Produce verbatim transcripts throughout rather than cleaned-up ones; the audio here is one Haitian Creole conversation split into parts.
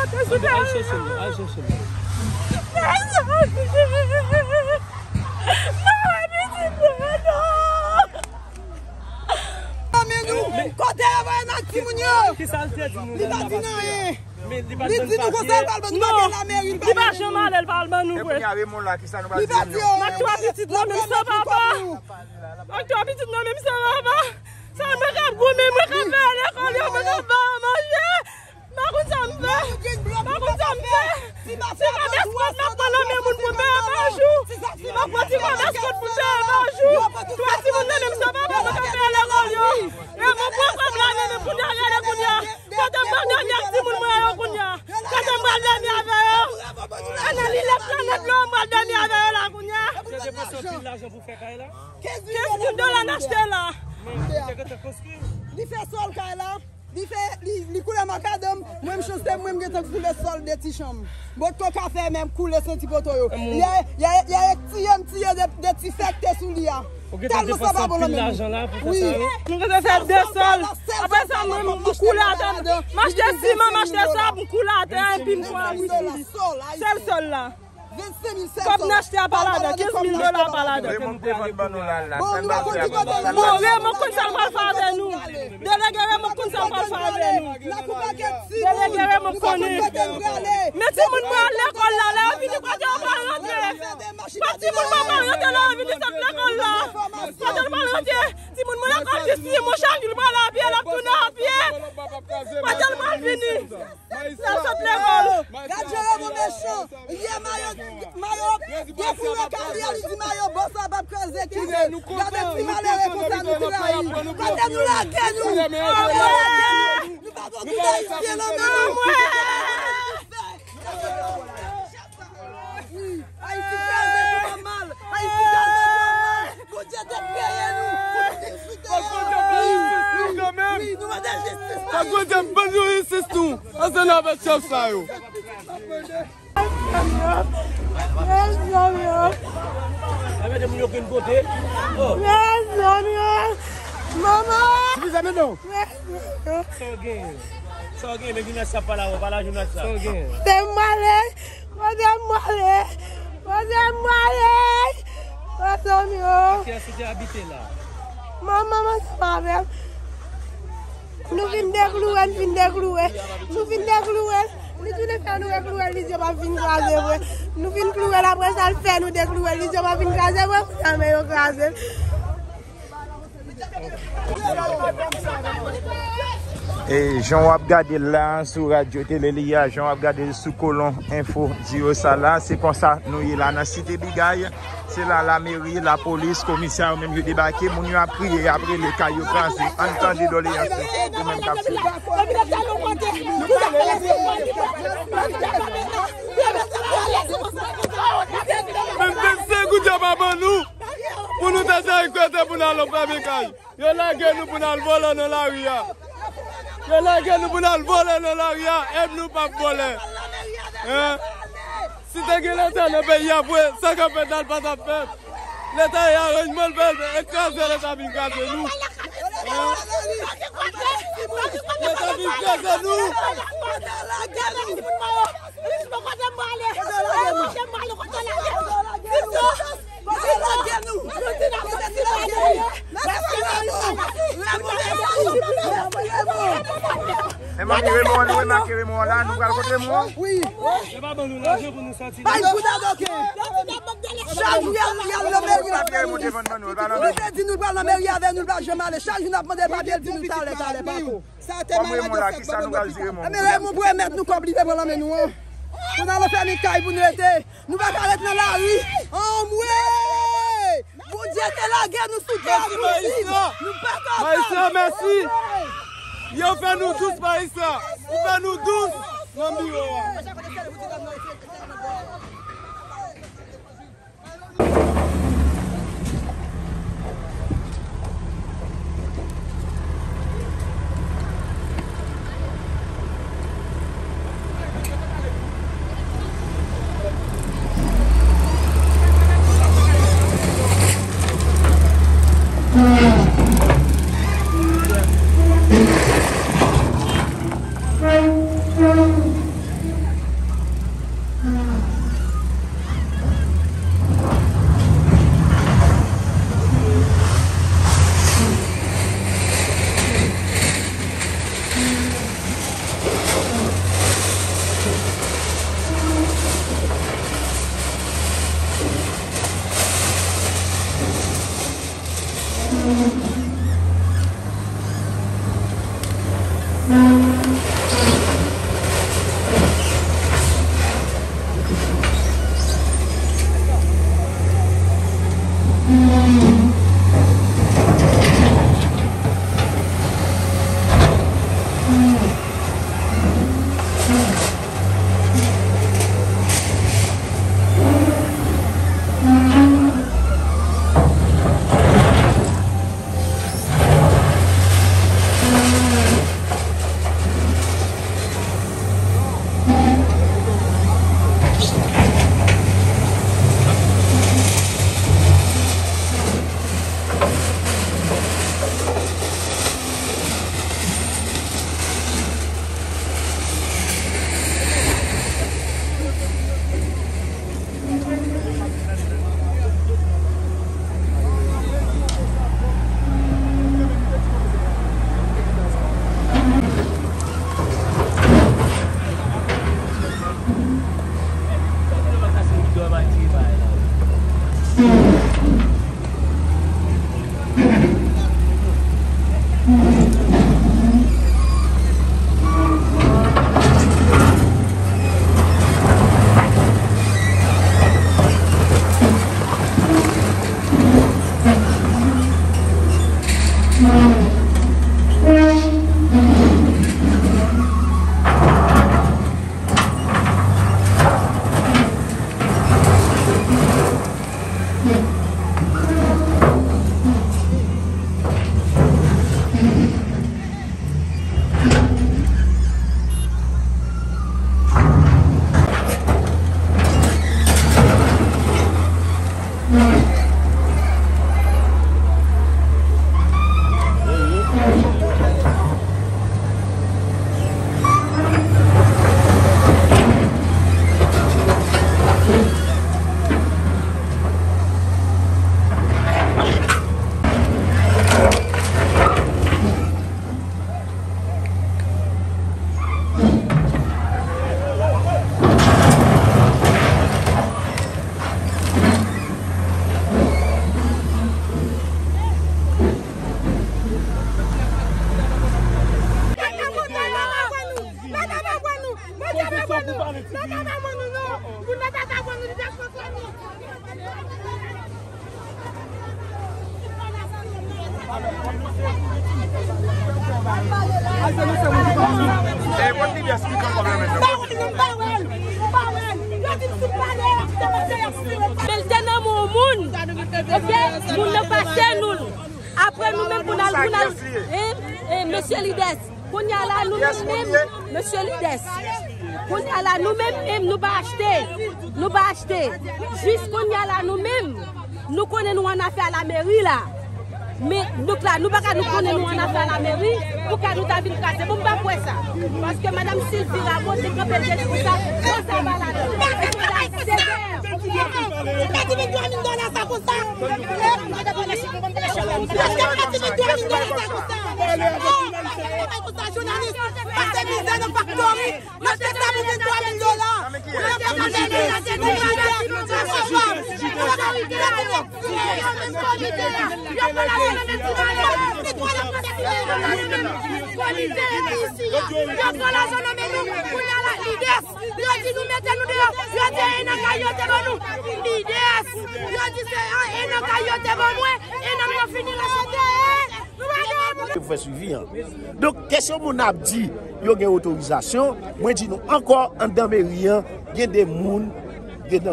Al chèche l, al chèche l. Mwen wè pitit mwen non. Nan men nou, kote yo voye nan timoun yo? Kisa l te di nou? Li pa di nan anyen. Li di nou konsa l pral ban nou bagay lameri, li pa janm ale, l pral ban nou vre. Li pa di yo. M ak twa pitit nan menm san papa. M ak twa pitit nan menm san papa. Sa mwen k ap goumen, mwen k ap fè lekòl yo, mwen k ap ba yo manje. M pa konn sa m fè. M pa konn sa m fè. Se kòmès kont m ap pran nan men moun pou m peye pa jou. M ap pran ti kòmès kont pou m peye pa jou. Twa timoun nan menm san papa, mwen k ap peye lekòl yo. E mwen pran kòb la nan men m kounye a, gade kounye a. Kote m pral dòmi ak timoun mwen yo kounye a? Kote m pral dòmi avè yo? Ann li lèt la nan dlo, m pral dòmi avè yo la kounye a. Kenz mil dola n achte la. Li fè sòl kay la. Li fè, li, li koule makadanm. Mwen, m chans se mwen, m gentan koule sòl de ti chanm. Bòt koka fè menm koule senti poto yo. Yè, yè, yè, tiye m tiye de, de ti fè k te sou li a. Tèlman sa pa bon nan men nou. Wi. Nou gentan fè de sòl. Apre sa, mwen, m koule atè. M achte siman, m achte sa, m koule atè, epi m pran wi sou li. Sèl sòl la. Kòb n achte a pa ladan, kenz mil dola pa ladan. Bon, Raymond konn sa l pral fè avè nou. Delege Raymond konn sa l pral fè avè nou. Delege Raymond konnen. Men timoun mwen al lekòl la, lè yo vini kote yo pral rantre. Kote timoun mwen pral rantre lè yo vini sot lekòl la? Kote l pral rantre? Timoun mwen lekòl jis dimanch a jou, l pral apye, l ap tounen apye. Kote l pral vini? L ap sot lekòl. Gad Jerome mechan. Yè mayo, mayo dekoule kay li a, li di mayo bòs la p ap kraze kite. Gade ti malere konsa nou trayi. Kote nou lage nou? Kote nou lage nou? Nou pa konn kite Ayisyen nan men nou. Ayiti kraze twò mal. Ayiti kraze twò mal. Bondye te kreye nou pou nou te sou tè a. Wi, nou mande jistis pou Ayiti. Fòk Bondye ban nou jistis nou. Ansanm avèk chèf sa yo. Mezanmi, oh. Mezanmi, oh. Manman. Sa w gen? Sa w gen? Men Jounathan ap pale avè w. Pale a Jounathan. Sa w gen? Kote m ale? Kote m ale? Kote m ale? Mezanmi, oh. Kiyès ou te abite la? Manman, ansanm avè m. Nou fin deklouwe, n fin deklouwe. Nou fin deklouwe l. Li tounen fè nou reklouwe l, li di yo p ap vin kraze vre. Nou fin klouwe l, apre sa, l fè nou deklouwe l, li di yo p ap vin kraze vre. Kounye a, men yo kraze l. E jan w ap gade l la sou radyo tele li a, jan w ap gade l sou Kolon Enfo Diyo sa la, se konsa nou ye la nan Site Bigay. Se la lameri, lapolis, komisè yo menm yo debake, moun yo ap kriye, y ap rele, kay yo kraze. Ann tande doleyans yo, ou menm k ap swiv. Menm vennsenk goud yo pa ban nou pou nou ta fè rekrite pou n al fèmen kay. Yo lage nou pou n al vòlè nan lari a. Yo lage nou pou n al vòlè nan lari a, e nou p ap vòlè. Hein? Si te gen Leta nan peyi a vre, sa k ap fèt la, l pa t ap fèt. Leta e aranjman l fè, l kraze, Leta vin kraze nou. Hein? Leta vin kraze nou. E manmi Raymond, nou remake Raymond la, nou pral kot Raymond? Wi. Yo pa ban nou lajan pou nou sòti la. Bay pou dadoke. Chak jou y al, y al nan meri, l ap fè nou di. Mwen te di nou l pral nan meri avè nou, l pa janm ale. Chak jou n ap mande l papye, l di nou talè, talè, pako. Kòm Raymond la, kisa nou pral di Raymond? Ebyen, Raymond pou remèt nou kòb li te pran nan men nou an. Pou n al fèmen kay pou nou rete. Nou pa ka ret nan lari. Anmwe! Bondye te lage nou sou tè a pou viv. Nou pa ka. Majistra, mèsi. Yo fè nou dous, majistra. Yo fè nou dous nan biwo a. Mèt ap aprann nou non. Pou mèt ap aprann nou, li te kontre nou. Men l te nan men yon moun, oke? Moun nan pase nou. Apre nou menm pou n al, pou n al, hein? Eh, mesye Lidès, kounye a la nou menm, menm, mesye Lidès, kounye a la nou menm, menm, nou pa achte. Nou pa achte. Jis kounye a la nou menm, nou konnen nou annafè a lameri la. Men, donk la, nou pa ka nou konnen nou annafè a lameri, pou ka nou ta vin kraze. Bon, m pa kwè sa. Paske madanm Sylvie Rameau te kanpe l deja konsa, konsa va la. Mèt di vin twa mil dola sa konsa. Èske mèt di vin twa mil dola sa konsa? Oh, pa fè bagay konsa, jounalis. Pase mizè nan faktori. Yo te sa pou vin twa mil dola. Yo te sa pou vin twa mil dola. Yo pran lajan nan men nou. Kounye a la, Lidès. Yo di nou mete nou deyò. Yo di e nan kay yo te ban nou. Lidès. Yo di se e nan kay yo te ban mwen. E nan mwen fini rachete. Pou fè swivi an. Donk, kesyon moun ap di yo gen otorizasyon, mwen di nou ankò, anndan meri an, gen de moun, gen de,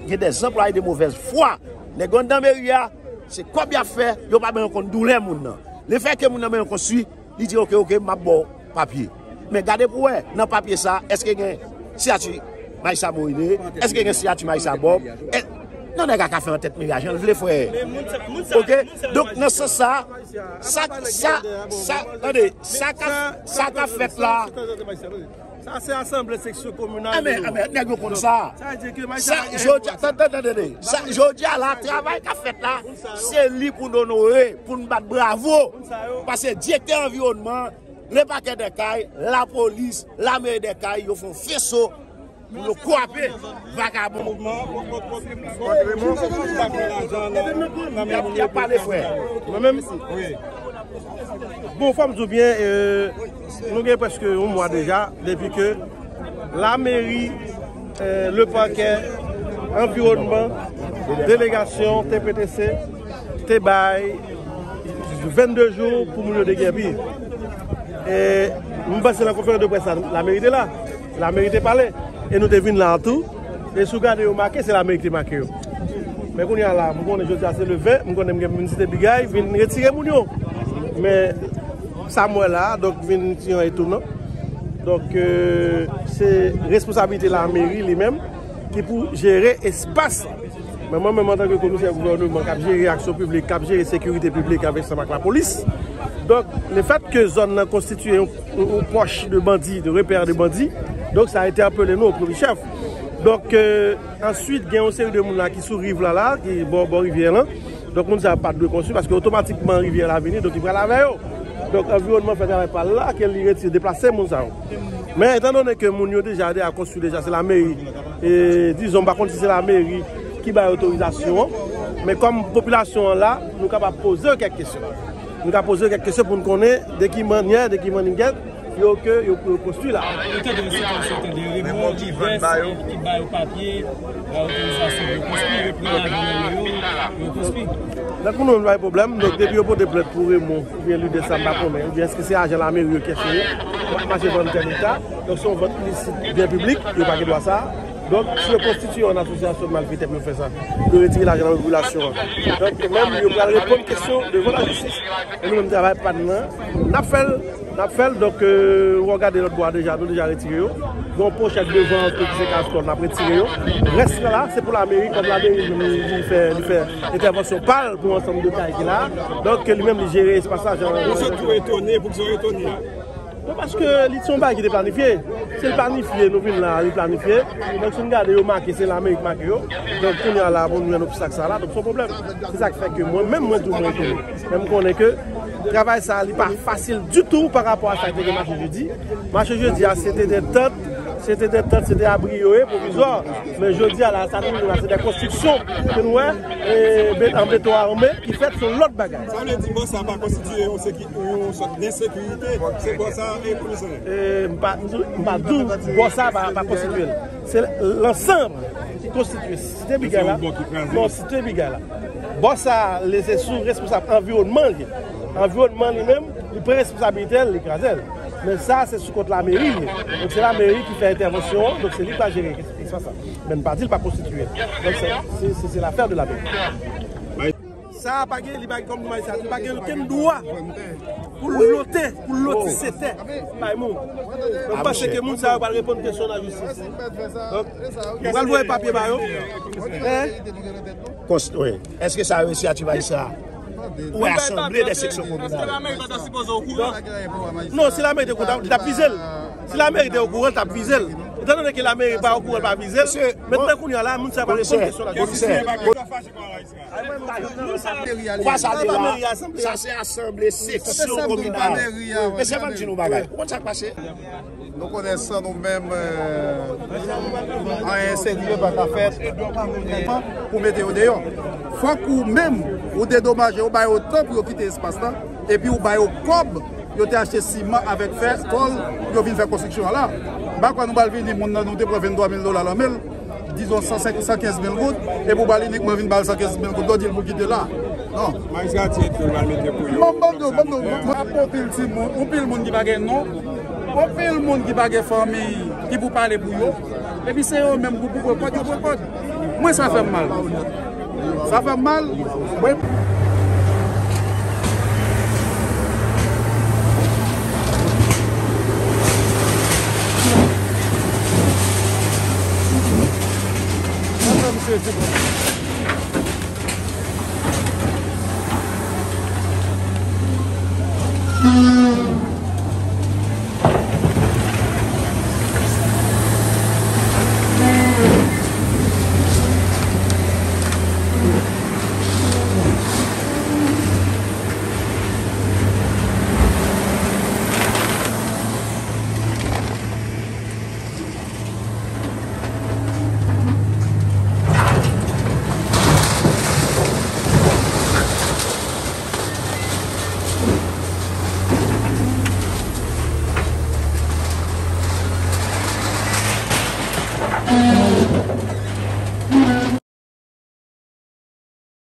gen de zanplwaye de movèz fwa. Nèg yo anndan meri a, se kòb y ap fè, yo pa menm konn doulè moun nan. Lefètke moun nan menm konstwi, li di, "Oke, oke, m ap ba w papye." Men gade pou wè, nan papye sa, èske gen siyati Maïssa Moïne? Èske gen siyati Maïssa Bob? È-, non, nèg la ka fè antèt meri a jan l vle, frè. Oke? Donk, nan sans sa, sa, sa, sa, tande, sa k ap, sa k ap fèt la. Sa se asanble seksyon kominal. Anben, anben, nèg yo konn sa. Sa, jodi a, tande, tande, tande. Sa, jodi a la, travay k ap fèt la, se li pou n onore, pou n bat bravo. Paske direktè anviwònman, le pakè dè kay, lapolis, lameri dè kay, yo fè yon feso pou yo kwape vagabon. Y ap, y ap pale, frè. Mwen menm, bon, fò m di w byen, euh, nou gen prèske yon mwa deja depi ke lameri, euh, le pakè, anviwònman, delegasyon T P T C te bay vennde jou pou moun yo degèpi. E m panse nan konferans de près la, lameri te la. Lameri te pale. E nou te vin la tou. E si w gade yo make, se lameri ki te make yo. Men kounye a la, m konnen jodi a se le ven, m konnen m gen pou vin site bigay, vin retire moun yo. Men sa m wè la, donk vin ti yon etounan. Donk, euh, se responsablite lameri li menm ki pou jere espas la. Men mwen menm, antanke komisè gouvèneman k ap jere aksyon piblik, k ap jere sekirite piblik avèk, ansanm ak lapolis, donk, lefètke zòn nan konstitye yon, yon, yon pòch de bandi, de repè de bandi, donk, sa entèpele nou o premye chèf. Donk, euh, answit, gen yon seri de moun la ki sou riv la, la, ki bò, bò rivyè lan. Donk, moun sa yo pa t dwe konstwi, paske otomatikman rivyè la vini, donk, li pral avè yo. Donk, anviwònman fè travay pa l la, ke li retire, deplase moun sa yo. Men, etandone ke moun yo deja, deja konstwi deja, se lameri, e, dizon, m pa konn si se lameri ki bay otorizasyon an, men kòm popilasyon an la, nou kapab poze yo kèk kesyon. Nou ka poze yo kèk kesyon pou n konnen de ki mannyè, de ki mannigèt yo ke yo, yo konstwi la. Yo tande yon sitiyasyon, tande Raymond Lidès ki ba yo papye, ba yo otorizasyon pou yo konstwi, yo pran avyon yo, yo konstwi. Donk, pou nou, nou pa gen pwoblèm. Donk, depi yo pote plent pou Raymond, oubyen lidè sa m pa konnen, oubyen èske se ajan lameri yo ki èske yo, yo ap mache vann tè leta, donk se yon vant ilisit byen piblik, yo pa gen dwa sa. Donk, si yo konstitye yon asosyasyon malfetè pou yo fè sa, pou yo retire lajan nan men popilasyon an. Donk, menm yo pral reponn kesyon devan lajistis. E nou menm travay pa n nan, n ap fè l, n ap fè l. Donk, euh, w gade lòt bò a deja, nou deja retire yo. Gen yon pochèt devan an tou ki se kastòl, n ap retire yo. Rès la, la, se pou lameri, kòm lameri li, li fè, li fè entèvansyon pa l pou ansanm de kay ki la. Donk, li menm li jere espas la, jan. Ou sot tou etone, poukisa w etone? Non, paske li se yon bagay ki te planifye. Si l planifye, nou vin la, li planifye. Donk, si n gade yo make, se lameri ki make yo. Donk, kounye a la, pou nou jwenn obstak sa la, donk se yon pwoblèm. Se sa k fè ke mwen menm, mwen tou, mwen etone. Men m konnen ke travay sa, li pa fasil ditou pa rapò a sa ki te gen mache jedi. Mache jedi a, se te de tant, se te de tant, se te abri yo ye, pwovizwa. Men jodi a la, sa nou jwenn la, se de konstriksyon ke nou wè. E, be- an beton arme ki fèt se yon lòt bagay. Sa vle di bò sa pa konstitiye yon seki- yon sòt ensekirite, se bò sa e komisè. E, m pa m pa di w bò sa pa, pa konstitiye l. Se lansanm ki konstitiye. Site Bigay la. Non, Site Bigay la. Bò sa, se sou responsab anviwònman li ye. Anviwònman li menm, li pran responsabilite l, li kraze l. Men sa, se sou kont lameri li ye. Donk, se lameri ki fè entèvansyon an, donk se li ki va jere espas sa. Men n pa di l pa konstitiye. Donk, se, se, se, se lafè de lameri. Sa pa gen, li pa gen kòm majistra, li pa gen okenn dwa pou l lote, pou l lotise tè bay moun. Mwen panse ke moun sa yo pral reponn kesyon lajistis. Donk, nou pral voye papye ba yo. Kons- wi. Èske sa yo reyisi a Tibayis la? Ou wè asanble de seksyon kominal. Non, si lameri te okouran, li t ap vize l. Si lameri te okouran, li t ap vize l. Etandone ke lameri pa okouran, li pa vize l. Mentnan kounye a la, moun sa yo pral reponn kesyon lajistis. Ou pa sa de la, sa se asanble seksyon kominal. Mesye, ban m di nou bagay. Ou konn sa k pase? Nou konnen san nou menm, euh, anyen serye pa ka fèt pou mete yo deyò. Fòk ou menm, ou dedomaje, ou ba yo tan pou yo kite espas la, epi ou ba yo kòb, yo te achte siman avèk fè, tòl, pou yo vin fè konstriksyon an la. M pa kwè nou pral vini, moun nan nou te pran venntwa mil dola nan men l, dizon san senk, san kenz mil goud, epi ou pral inikman vin ba l san kenz mil goud, lè w di l pou kite la. Non. Majistra di tout mal mete pou yo. Bon, bon, bon, bon, bon. Ap anpil timoun, anpil moun ki pa gen non, anpil moun ki pa gen fanmi ki pou pale pou yo. Epi se yo menm pou, pou pran kòd, yo pran kòd. Mwen, sa fè m mal. Sa fè m mal. Mwen, sa fè m sezi.